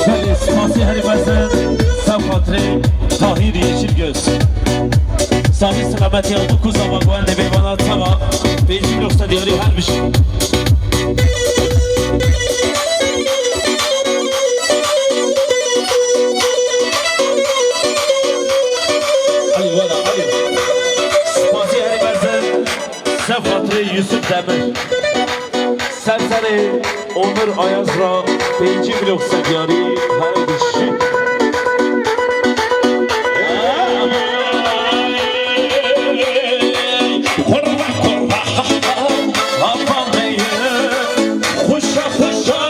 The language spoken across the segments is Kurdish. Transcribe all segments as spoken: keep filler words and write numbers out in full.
Belê, spasî herî mezin, ser xatirê Tahîr Yeşilgöz. Saxî selametiya bi ku zaman wendê mêvana tema pêncî nokta diyarî her bijî. Alî, wela, alî. Spasî herî mezin, ser xatirê Yusuf Demir. Ser serê Onur Ayaz ra pêncî milyon sediyarî her bijî. Xurra, xurra, apa me ye. Xuşa, xuşa,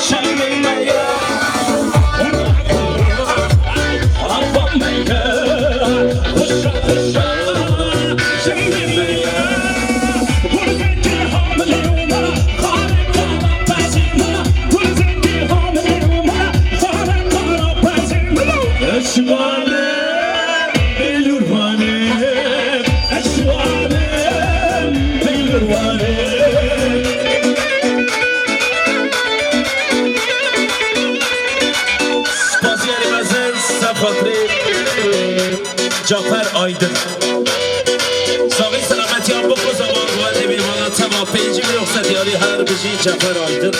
çemê me ye. Xurra, xurra, apa me ye. Xuşa, xuşa, çemê me ye. Gurbetê hamilê û me, xarê kara pezê me. Gurbetê hamilê û me, xarê kara pezê me. Eşkane. Belûrvanê, ez wanim, belûrvanê. Spasiyerê mezin, ser xatirê Cafer Aydın. Saxî selametiyan bi ku zaman wendê mêvana tema pêncî milyon sediyarî her bijî Cafer Aydın.